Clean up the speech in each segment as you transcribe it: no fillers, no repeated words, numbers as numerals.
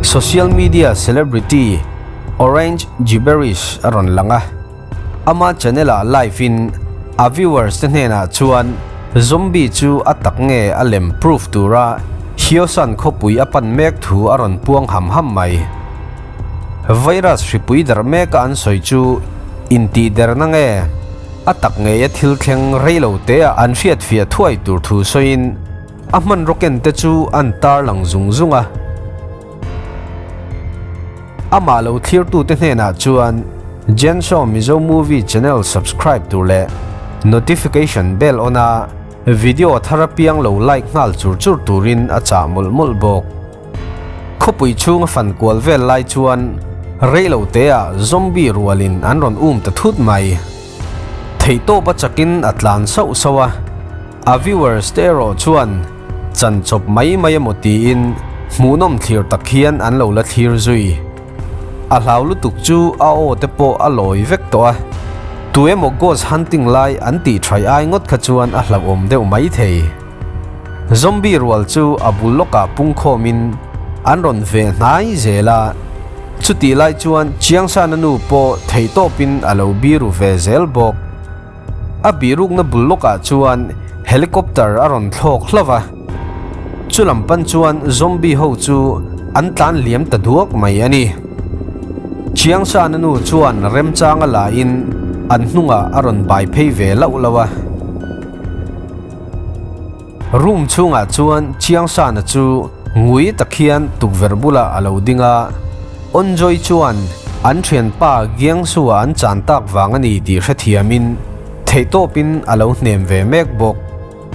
Social media celebrity Orange Gibberish a rawn lang a, ama channel ah live in a viewers te hnenah chuan zombie chu a tak nge a lem proof tura Hyosan khawpui a pan mek thu a rawn puang ham ham mai. Virus hripui darh meka an sawi chu intihderna nge a tak ngeia thil thleng rei lo teah an hriatfiah thuai tur thu sawiin a hmanraw ken te chu an tarlang zung zung a. Amah lo thlirtute hnenah chuan Jenshaw Mizo Movie Channel subscribe tur leh notification bell on a video thar apiang lo like nghal chur chur turin a chah mawlh mawlh bawk. Khawpui chhunga fan kual vel lai chuan reilo teah zombie rualin an rawn um ta thut mai. Theihtawp a chakin a tlan sauh sauh a, a viewers te erawh chuan chan chawp mai mai emaw tiin hmuhnawm thlir tak hian an lo la thlir zui. A hlau lutuk chu a aw te pawh a lawi vek tawh a, tu emaw ghost hunting lai an tih thaih ai ngawt kha chuan a hlauhawm deuh mai thei. Zombie rual chu a bul lawkah pungkhawmin an rawn ve hnai zel a, chutih lai chuan Chiangsana nu pawh theihtawpin a lo biru ve zel bawk. A bihrukna bul lawkah chuan helicopter a rawn thlawk hlauh a, chu lam pan chuan zombie ho chu an tlan liam ta duak mai a ni. Chiangsana nu chuan remchanga lain an hnungah a rawn bai phei ve lauh lauh a. Room chhungah chuan Chiangsana chu ngui tak hian tukverh bulah a lo ding a, Onjoy chuan an thianpa Giangsu-a an chan tak vang a ni tih hrethiamin theihtawpin a lo hnem ve mek bawk.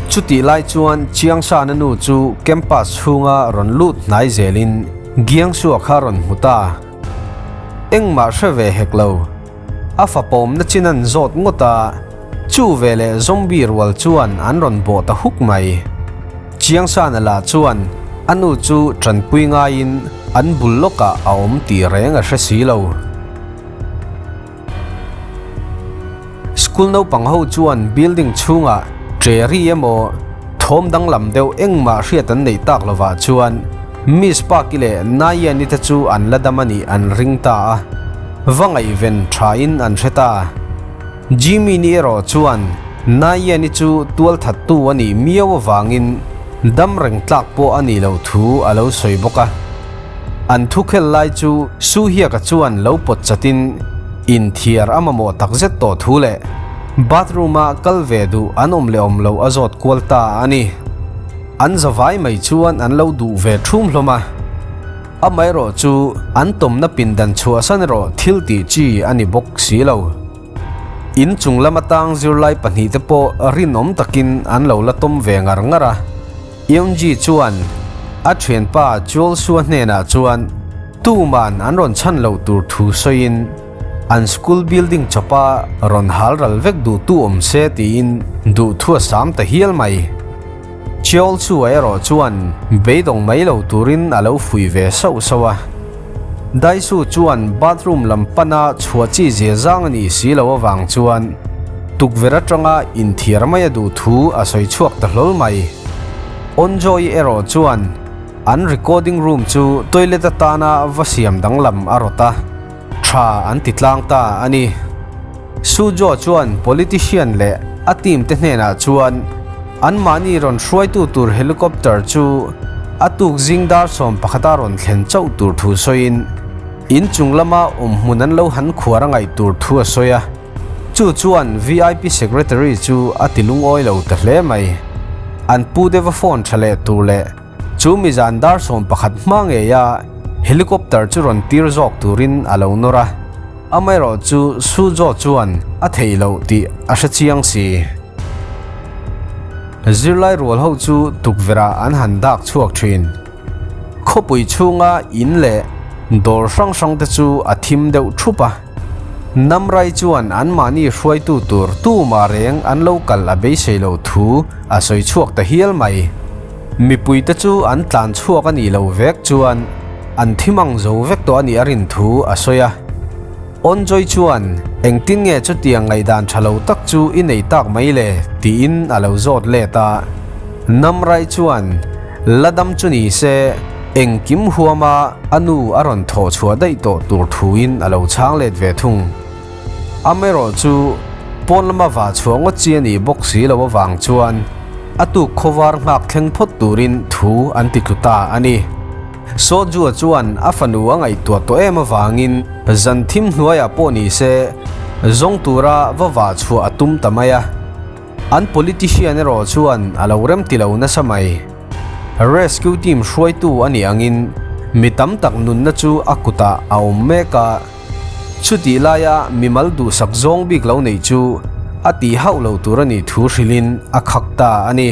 Chutih lai chuan Chiangsana nu chu campus chhunga rawn lut hnai zelin Giangsu-a kha rawn hmu ta. Engmah hre ve hek lo. A fapawmna chin an zawt ngawt a, chu veleh zombie rual chuan an rawn bawh ta huk mai. Chiangsana lah chuan a nu chu tanpui ngaiin an bul lawkah a awm tih reng a hre si lo. School naupang ho chuan building chhungah ṭe ri emaw thawm danglam deuh engmah hriat an neih tak lovah chuan Miss Park-i leh Nayan-i te chu an la dam a nih an ring ta a, va ngaihven thain an hre ta. Jimmy-ni erawh chuan Nayan-i chu tualthattu a nih miau avangin dam reng tlak pawh a nih loh thu a lo sawi bawk a. An thukhel lai chu Su Hiaka chuan lo pawt chatin inthiar a mamawh takzet tawh thu leh bathroom-a kal ve duh an awm leh awm loh a zawt kual ta a ni. An zavai mai chuan an lo duh ve thum hlawm a, amaherawh chu an tawmna pindan chhuahsan erawh thil tih chi a ni bawk si lo. In chung lam atang zirlai pahnihte pawh rinawm takin an lo la tawm ve ngar ngar a, Eunji chuan a thianpa Chulsua hnenah chuan tuman an rawn chhan loh tur thu sawiin, An school building chawpa rawn hal ral vek duhtu awm se tiin duhthu a sam ta hial mai. Cheol chu erawh chuan beidawng mai lo turin a lo fui ve sauh sauh a. Daisu chuan bathroom lam pana chhuah chi zia zang a nih si lo avang chuan tukverh atanga inthiar mai a duh thu a sawi chhuak ta hlawl mai. Onjoy erawh chuan an recording room chu toilet atana va siam danglam a rawt a. Tha an ti tlang ta a ni. Sujo chuan politician leh a team te hnenah chuan anmahni rawn hruaitu tur helicopter chu a tuk zing dar 11 a rawn thlen chauh tur thu sawiin in chung lama awm hmun an lo han khuar a ngaih tur thu a sawi a. Chu chuan vip secretary chu a ti lungawi lo ta hle mai. An pu deuh a phone tha leh tur leh Chu mi zan dar 11 hma ngeia helicopter chu rawn tir zawk turin a lo nawr a, amaherawh chu Sujo chuan a theih loh tih a hre chiang si. Zirlai rual ho chu tukverh-ah an han dak chhuak thin. Khawpui chhunga in leh dawr hrang hrang te chu a thim deuh thup a. Namrai chuan anmahni hruaitu tur tumah reng an lo kal a beisei loh thu a sawi chhuak ta hial mai. Mipuite chu an tlan chhuak a nih loh vek chuan an thim ang zo vek tawh a nih a rin thu a sawi a. Onjoy chuan, Engtin nge chutiang ngaihdan tha lo tak chu i nei tak mai le? tiin a lo zawt let a. Namrai chuan, La dam chu ni se, Engkim huama a nu a rawn thawh chhuah daih tawh tur thuin a lo chhang let ve thung. Amaherawhchu, pawn lama vah chhuah ngawt chi a nih bawk si lo avang chuan a tuk khawvar nghak thleng phawt turin thu an ti tlu ta a ni. Sawjua chuan a fanu a ngaihtuah tawh em avangin zan thim hnuaiah pawh ni se zawng tura va vah chhuah a tum ta mai a. An politician erawh chuan a lo remti lo nasa mai. Rescue team hruaitu a nih angin mi tam tak nunna chu a kutah a awm mek a, chutih laia mimal duhsak zawng bik lo neih chu a tih hauh lo tur a nih thu hrilhin a khak ta a ni.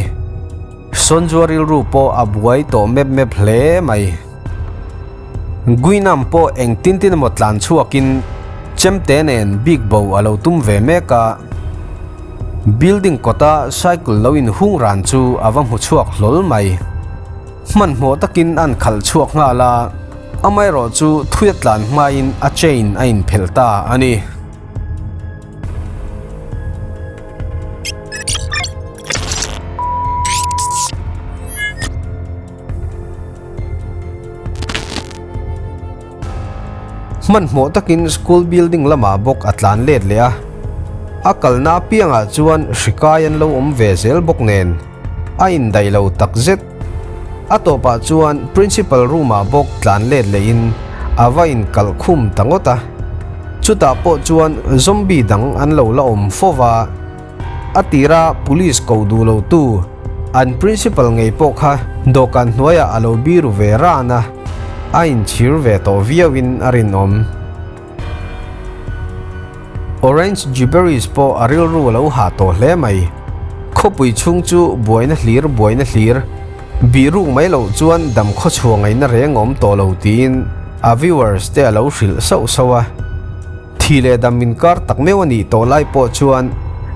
Sawnzua rilru pawh a buai tawh mep mep hle mai. Guinam pawh engtin tin emaw tlan chhuakin chemte nen bik bo a lo tum ve mek a. Building kawta cycle lo inhung ran chu a va hmu chhuak hlawl mai. Hmanhmawh takin an khalh chhuak nghal a, amaherawhchu thui a tlan hmain a chain a inphelh ta a ni. Hmanhmawh takin school building lamah bawk a tlan let leh a, a kalna apiangah chuan hri kai an lo awm ve zel bawk nen a indaih lo tak zet. A tawpah chuan principal room ah bawk tlan let lehin a va inkalh khum ta ngawt a, chutah pawh chuan zombie dang an lo la awm fo va. A tira police ko duh lo tu an principal ngei pawh kha dawhkan hnuaiah a lo biru ve ran a, a inchhir ve tawh viauin a rinawm. Orange Gibberish pawh a rilru a lo hah tawh hle mai. Khawpui chhung chu buaina hlir buaina hlir, bihruk mai loh chuan dam khawchhuah ngaihna reng awm tawh lo tiin a viewers te a lo hrilh sauh sauh a. Thi leh dam inkar tak meuh a nih tawh lai pawh chuan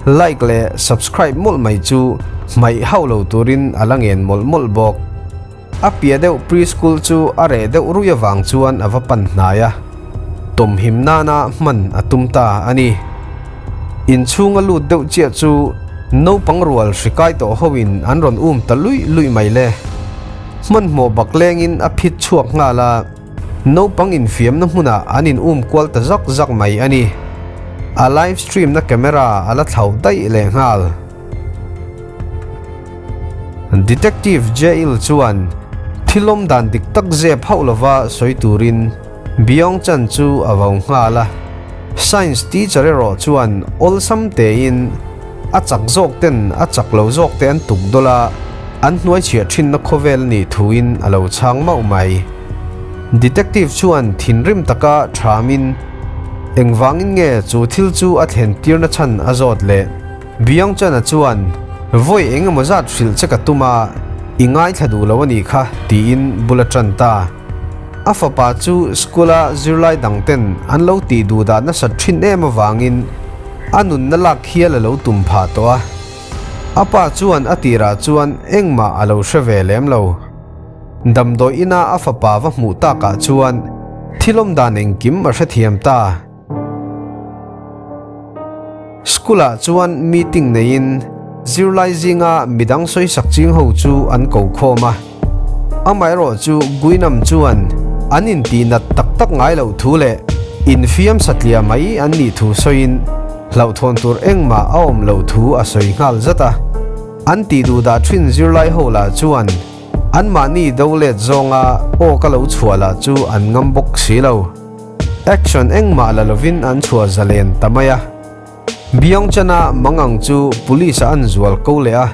like leh subscribe mawlh mai chu hmaih hauh lo turin a la ngen mawlh mawlh bawk. A piah deuh preschool chu a reh deuh rui avang chuan a va pan hnai a, tawmhim nana hman a tum ta a ni. Inchhung a lut deuh chiah chu naupang rual hri kai tawh hoin an rawn um ta luih luih mai le. Hmanhmawh bak lengin a phit chhuak nghal a. Naupang infiamna hmunah an in um kual ta zak zak mai a ni. A live stream na camera a la thlauh daih leh nghal. Detective Jail chuan thil awm dan dik tak zep hauh lova sawi turin Byung Chan chu a vo nghal a. Science teacher erawh chuan awlsam tein a chak zawk ten a chak lo zawk te an tuk dawlh a, an hnuai chhiah thinna khawvel a nih thuin a lo chhang mauh mai. Detective chuan thinrim taka thamin engvangin nge chu thil chu a thlen tirna chhan a zawt leh. Byung-Chana chuan vawi eng emaw zat hrilh che ka tum a, i ngaithla duh lo a nih kha tiin bul a tan ta. A fapa chu school-a zirlai dang ten an lo tih duh dah nasat thin em avangin a nunna lak hial a lo tum phah tawh a. A pa chuan a tirah chuan engmah a lo hre ve lem lo. Damdawi ina a fapa va hmuh takah chuan thil awm dan engkim a hrethiam ta. School-ah chuan meeting neiin zirlai zinga midang sawisak ching ho chu an ko khawm a. Amaherawh chu Guinam chuan an intihnat tak tak ngai loh thu leh infiam satliah mai an nih thu sawiin hlauhthawn tur engmah a awm loh thu a sawi nghal zat a. An tih duh dah thin zirlai ho lah chuan anmahni do let zawnga aw ka lo chhuah lah chu an ngam bawk si lo. Action engmah la lovin an chhuah zalen ta mai a. Byung-Chan-a mangang chu police-a an zual ko leh a,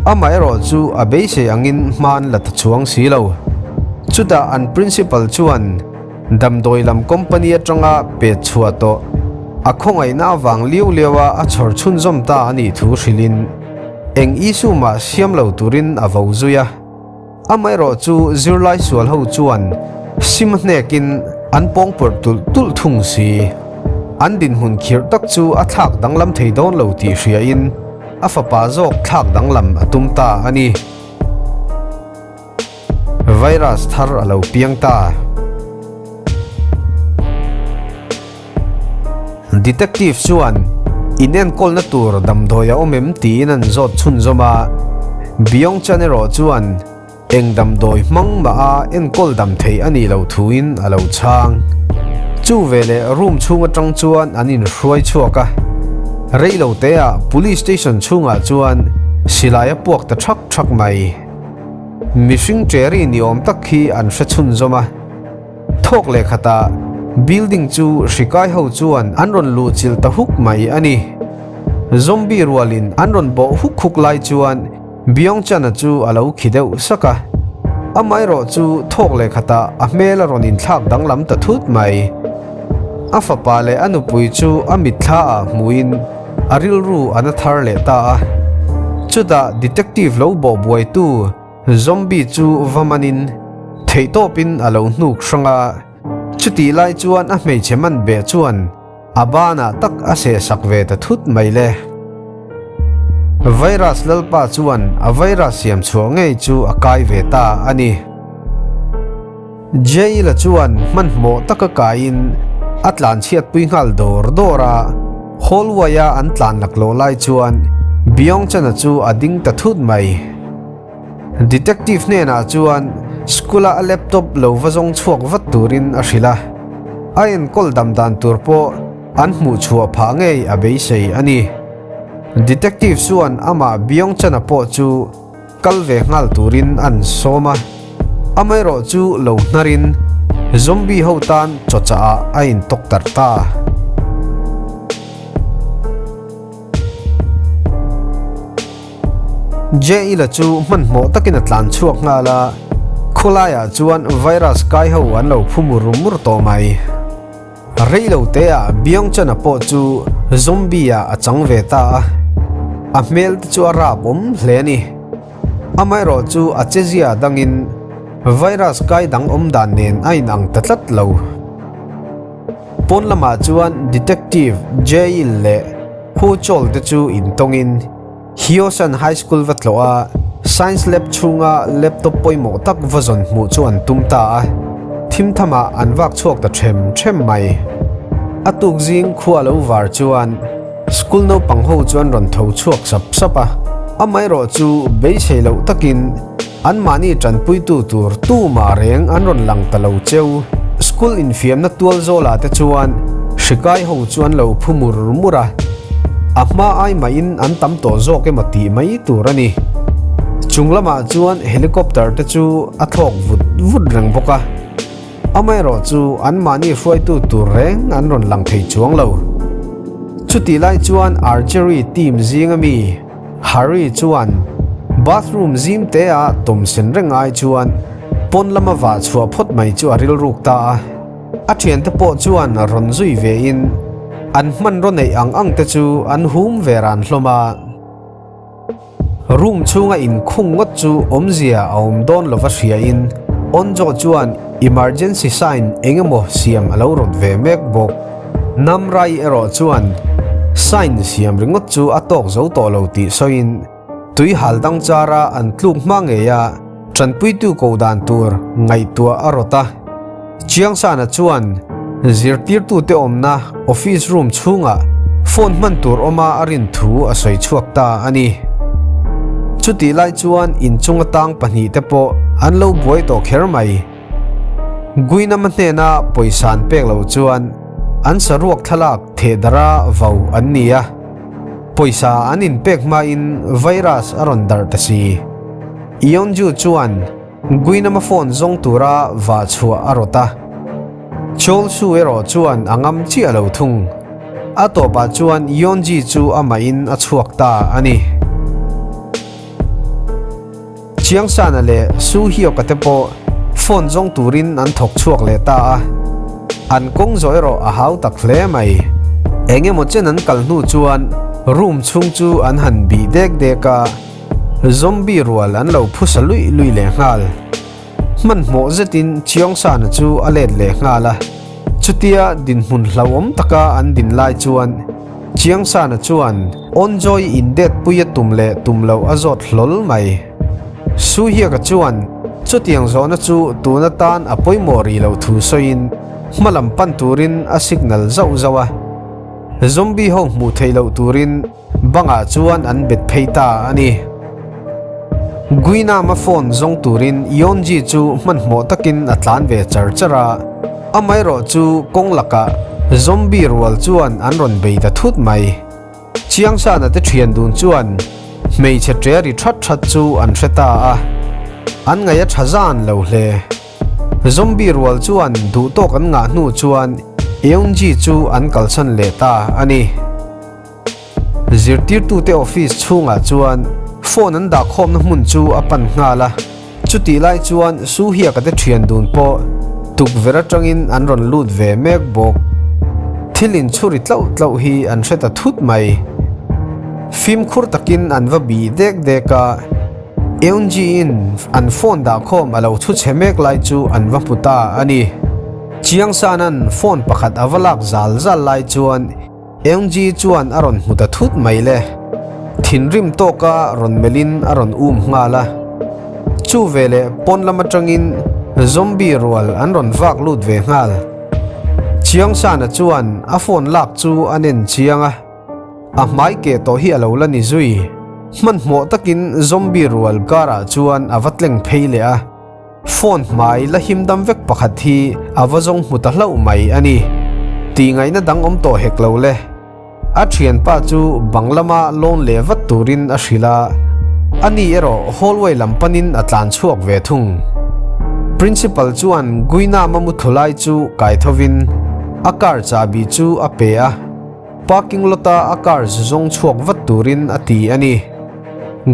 amaherawh chu a beisei angin hma an la ta chuang si lo. Chutah an principal chuan damdawi lam company atanga pet chhuah tawh a khawngaihna avang liau liau a a chhawr chhunzawm ta a nih thu hrilhin eng issue mah siam lo turin a vo zui a. Amaherawh chu zirlai sual ho chuan sim hnekin an pawngpawrh tulh tulh thung si. An dinhmun khirh tak chu a thlak danglam thei dawn lo tih hriain a fapa zawk thlak danglam a tum ta a ni. Virus thar a lo piang ta. Detective chuan inenkawlna tur damdawi a awm em tiin an zawt chhunzawm a, Byung Chan erawh chuan. Eng damdawi hmang mah a enkawl dam thei a nih loh thuin a lo chhang. Chu veleh room chhung atang chuan an inhruai chhuak a. Rei lo teah Police Station chhungah chuan silai a puak ta thak thak mai. Mihring ṭeri ni awm tak khi an hre chhunzawm a. Thawk leh khatah building chu hrikai ho chuan an rawn luh chilh ta huk mai a ni. Zombie rualin an rawn bawh huk huk lai chuan Byungchan-a chu a lo khi deuh sak a. Amaherawh chu thawk leh khatah a hmel a rawn inthlak danglam ta thut mai. A fapa leh a nupui chu a mitthla ah hmuhin a rilru a na thar leh ta a. Chutah detective lo bawh buaitu zombie chu va manin theihtawpin a lo hnuk hrang a. Chutih lai chuan a hmeichhe man beh chuan A banah tak a sehsak ve ta thut mai le. Virus lalpa chuan a virus siam chhuah ngei chu a kai ve ta a ni. Jail-a chuan hmanhmawh taka kaiin a tlan chhiatpui nghal dawr dawr a, hallway-a an tlan laklawh lai chuan Byung-chan-a chu a ding ta thut mai. Detective hnenah chuan school-a a laptop lo va zawng chhuak vat turin a hrilh a, a enkawl dam dan tur pawh an hmuh chhuah phah ngei a beisei a ni. Detective chuan amah Byung-chan-a pawh chu kal ve nghal turin an sawm a, amaherawh chu lo hnarin zombie ho tan chawchah ah a intawk tarh ta. Jail-a chu hmanhmawh takin a tlan chhuak nghal a, khawlaiah chuan virus kai ho an lo phu mur mur tawh mai. Rei lo teah Byung-chan-a pawh chu zombie-ah a chang ve ta a, a hmel te chu a rap awm hle a ni. Amaherawh chu a chezia dangin virus kai dang awm dan nen a inang ta tlat lo. Pawn lamah chuan Detective Jail leh Hu Chol te chu intawngin Hyosan High School va tlawh a, Science Lab chhunga laptop pawimawh tak va zawn hmuh chu an tum ta a, thim thamah an vak chhuak ta ṭhem ṭhem mai. A tuk zing khua lo var chuan school naupang ho chu an rawn tho chhuak sap sap a, amaherawh chu beisei loh takin anmahni ṭanpuitu tur tumah reng an rawn lang ta lo cheu. School infiamna tual zawlah te chuan hrikai ho chu an lo phu mur mur a. A hma ai mahin an tam tawh zawk emaw tih mai tur a ni. Chung lamah chuan helicopter te chu a thlawk vut vut reng bawk a. Amaherawh chu anmahni hruaitu tur reng an rawn lang thei chuang lo. Chutih lai chuan archery team zinga mi Harry chuan bathroom zim te ah tawmsen reng ai chuan pawn lama vah chhuah phawt mai chu a rilruk ta a. A thiante pawh chuan rawn zui vein an hmanraw neih ang ang te chu an hum ve ran hlawm a. Room chhunga inkhung ngawt chu awmzia a awm dawn lova hriain Onjo chuan emergency sign eng emaw siam a lo rawt ve mek bawk. Namrai erawh chuan sign siam ringawt chu a tawk zo tawh lo tih sawiin tui hal dang chara an tluk hma ngei a tanpuitu ko dan tur ngaihtuah a rawt a. Chiangsana chuan zirtirtute awmna office room chhungah phone hman tur awma a rin thu a sawi chhuak ta a ni. Chutih lai chuan inchunga tang pahnihte pawh an lo buai tawh kher mai. Guinama hnena pawisa an pek loh chuan an saruak thlalak thehdara vau an ni a, pawisa an inpek hmain virus a rawn darh ta si. Yeonju chuan Guinama phone zawng tura vah chhuah a rawt a, Cholsu erawh chuan a ngam chiah lo thung. A tawpah chuan Yeonji chu amahin a chhuak ta a ni. Chiangsana leh Su Hyoka te pawh phone zawng turin an thawk chhuak leh ta a, an kawng zawh erawh a hau tak hle mai. Eng emaw chen an kal hnu chuan room chhung chu an han bih dek dek a, Zombie rual an lo phusa luih luih leh nghal. Hmanhmawh zetin Chiangsana chu a let leh nghal a. Chutia dinhmun hlauhawm taka an din lai chuan Chiangsana chuan Onjoy indet pui a tum leh tum loh a zawt hlawl mai. Suhiaka chuan chutiang zawhna chu tun atan a pawimawh rih loh thu sawiin hmalam pan turin a signal zauh zauh a. Zombie ho hmuh theih loh turin Bangah chuan an bet phei ta a ni. Guinam-a phone zawng turin Yeonji chu hmanhmawh takin a tlan ve char char a, amaherawh chu kawng lakah zombie rual chuan an rawn bei ta thut mai. Chiangsana te thian dun chuan hmeichhe ṭe ri that that chu an hre ta a, an ngaih a tha zan lo hle. Zombie rual chuan duhtawk an ngah hnu chuan Eunji chu an kalsan leh ta a ni. Zirtirtute office chhungah chuan phone an dah khawmna hmun chu a pan nghal a, chutih lai chuan Suhiaka te thian dun pawh tukverh atangin an rawn lut ve mek bawk. Thil inchhuri tlauh tlauh hi an hre ta thut mai. Fimkhur takin an va bih dek dek a, Eunji-in an phone dah khawm a lo chhu chhe mek lai chu an va hmu ta a ni. Chiangsanan phone pakhat a va lak zal zal lai chuan Eunji chuan a rawn hmu ta thut mai le. Thinrim tawka rawn melhin a rawn um nghal a. Chu veleh pawn lam atangin zombie rual an rawn vak lut ve nghal. Chiangsana chuan a phone lak chu a nen chiang a, a hmai keh tawh hi a lo la ni zui. Hmanhmawh takin zombie rual karah chuan a va tleng phei leh a. Phone hmai la him dam vek pakhat hi a va zawng hmu ta hlauh mai a ni. Tih ngaihna dang awm tawh hek lo le. A thianpa chu bang lama lawn leh vat turin a hrilh a, ani erawh hallway lam panin a tlan chhuak ve thung. Principal chuan Guinam-a muthlu lai chu kai thovin a car chahbi chu a pe a. Parking lot-a a car zu zawng chhuak vat turin a ti a ni.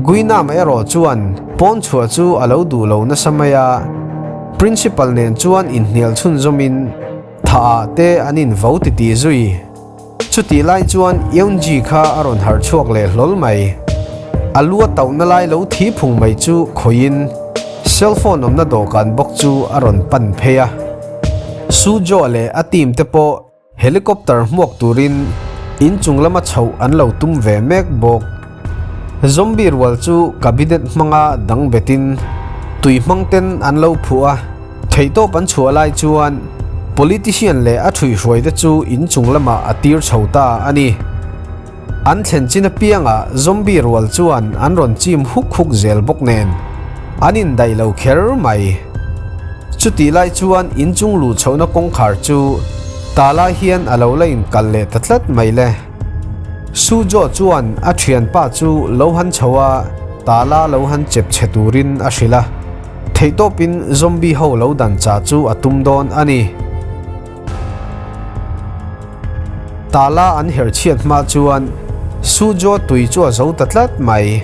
Guinam erawh chuan pawn chhuah chu a lo duh lo nasa mai a, Principal nen chuan inhnial chhunzawmin tha ah te an invo titih zui. Chutih lai chuan Eunji kha a rawn harh chhuak leh hlawl mai. A lu a tauhna lai lo thi phung mai chu khawihin cellphone awmna dawhkan bawk chu a rawn pan phei a. Sujo leh a team te pawh Helicopter hmuak turin inchung lama chhoh an lo tum ve mek bawk. Zombie rual chu cabinet hmanga dang betin tui hmang ten an lo phuh a, theihtawp an chhuah lai chuan politician leh a ṭhuihhruai te chu inchung lamah a tir chho ta a ni. An thlen chin apiangah zombie rual chuan an rawn chim huk huk zel bawk nen an indaih lo kher mai. Chutih lai chuan inchung luh chhohna kawngkhar chu tala hian a lo la inkal leh ta tlat mai le. Sujo chuan a thianpa chu lo han chho a, tala lo han chep chhe turin a hrilh a, theihtawpin zombie ho lo dan cha chu a tum dawn a ni. Tala an herh chhiat hma chuan Sujo tui chu a zo ta tlat mai.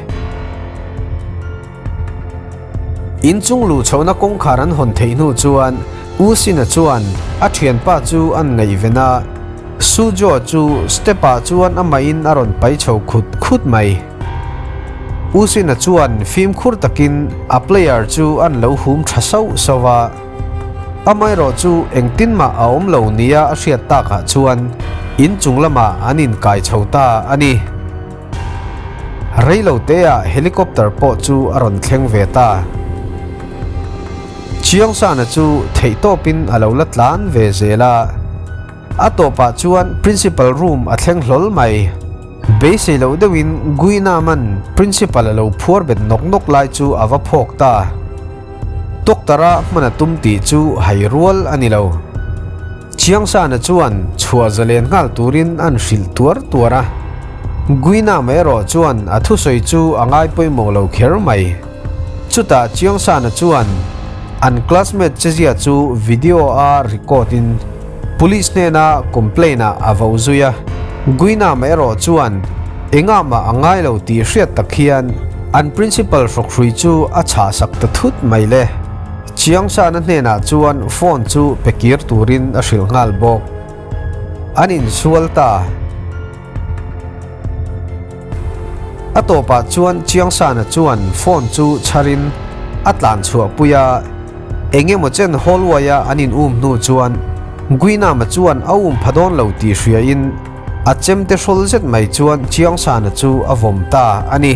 Inchung luh chhohna kawngkhar an hawn theih hnu chuan U Sina chuan a thianpa chu an ngaihven a, Sujo chu step ah chuan amahin a rawn pai chho khut khut mai. U Sina chuan fimkhur takin a player chu an lo hum tha sauh sauh a. Amaherawh chu engtin mah a awm lo nia a hriat takah chuan inchung lamah an inkai chho ta a ni. Reilo teah helicopter pawh chu a rawn thleng ve ta. Chiangsana chu theihtawpin a lo la tlan ve zel a. A tawpah chuan principal room a thleng hlawl mai. Beisei loh deuhin Guinaman principal a lo phuar bet nawk nawk lai chu a va phawk ta. Doctor-a hman a tum tih chu hai rual a ni lo. Chiangsana chuan chhuah zalen nghal turin an hrilh tuar tuar a. Guinam erawh chuan a thusawi chu a ngai pawimawh lo kher mai. Chutah Chiangsana chuan an classmate chezia chu video-a record-in Police hnena complaint-ah a vo zui a. Guinam erawh chuan engah mah a ngai lo tih hriat tak hian an principal hrawkhrui chu a chhahsak ta thut mai le. Chiangsana hnenah chuan phone chu pe kir turin a hrilh nghal bawk. An insual ta. A tawpah chuan Chiangsana chuan phone chu chharin a tlan chhuahpui a, eng emaw chen hallway-a an in um hnu chuan Guinama chuan a um pha dawn lo tih hriain a chemte hrawl zet mai chuan Chiangsana chu a vawm ta a ni.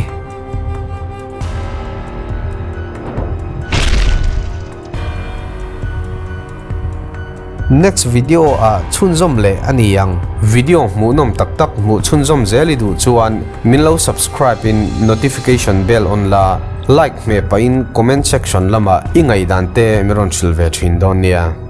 Next video ah chhunzawm leh a ni ang. Video hmuhnawm tak tak hmuh chhunzawm zel i duh chuan min lo subscribe in notification bell on la. Like hmeh pahin comment section lamah i ngaihdan te min rawn hrilh ve thin dawn nia.